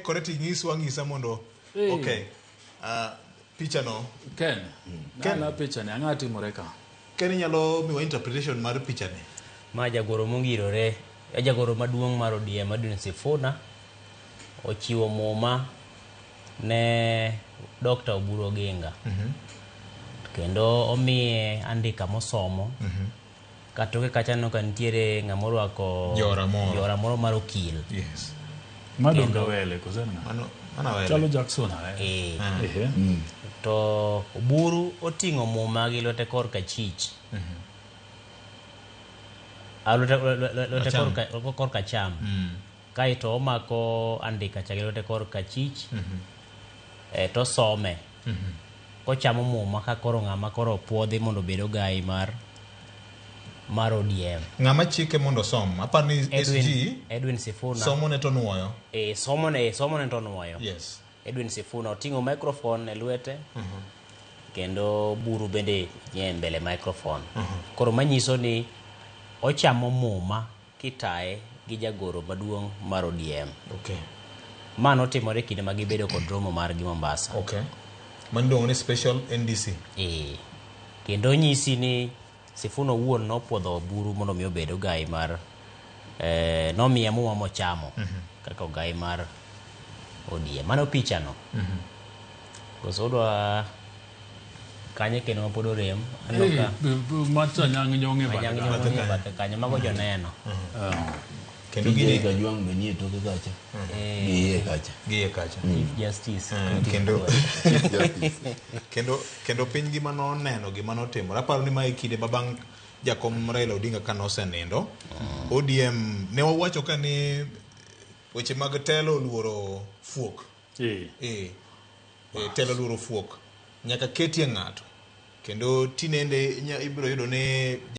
kore to inyiswa ang'isa mondo Eh. okay. Picha no Ken, Ken. nana picha ni ang'o timore ka? Ken inyalo miwa interpretation mar picha ni. Ma jagoro mongirore, jagoro maduong' mar ODM Edwin Sifuna ochiwo muma ne Dr. Oburu Oginga. Kendo omiye andika mosomo. Katoke kacha aneno ka nitiere ng'ama orwako Jora moro. jora moro mar okil. Yes. Ma donge Awele koso en ng'a? Mano mano Awele. Chalo Jackson Awele. Eh. Ehe. To Oburu oting'o muma gi lwete kor kachich. Ah, lwete Acham. kor kacham. Kaeto omako andika cha gi lwete kor kachich. To osome. Kochamo muma ka koro ng'ama koro opuodhi mondo obed ogai mar ODM. Ng'ama chike mondo osom. Aparo ni SG Edwin Sifuna. somo ne to nuoyo. Somo ne to nuoyo. Yes. Edwin Sifuna oting'o microphone e lwete. Kendo Oburu bende nie mbele microphone. Koro manyiso ni ochamo muma kitaye gi jagoro maduong' mar ODM. Okay. Ma notimore kinde ma gibedo kod romo margi Mombasa. Okay. Mano iluongo ni special NDC. Kendo nyisi ni Sifuna owuon nopuodho Oburu mondo mi obed ogai mar nomiye muma mochamo kaka ogai mar ODM. Mano picha no. Koso udwa kanye kendo ma pod orem. Aneno Eh, ka Macha Anyang' Nyong'o e bathe Anyang' kanyo. Nyong'o e bathe kanyo. Mago joneno. Kendo PJ gini Kajwang' be nie toke kacha. Gi iye kacha. Gi iye kacha. Chief Justice. Chief Justice. Kendo piny gima noneno gima notimore. Aparo ni mae kinde ma bang' jakom Raila Odinga ka nosenindo, ODM ne wawacho ka ni weche mag telo oluoro fuok. Telo oluoro fuok. Nyaka ketie ng'ato. Kendo tinende ibiro yudo ni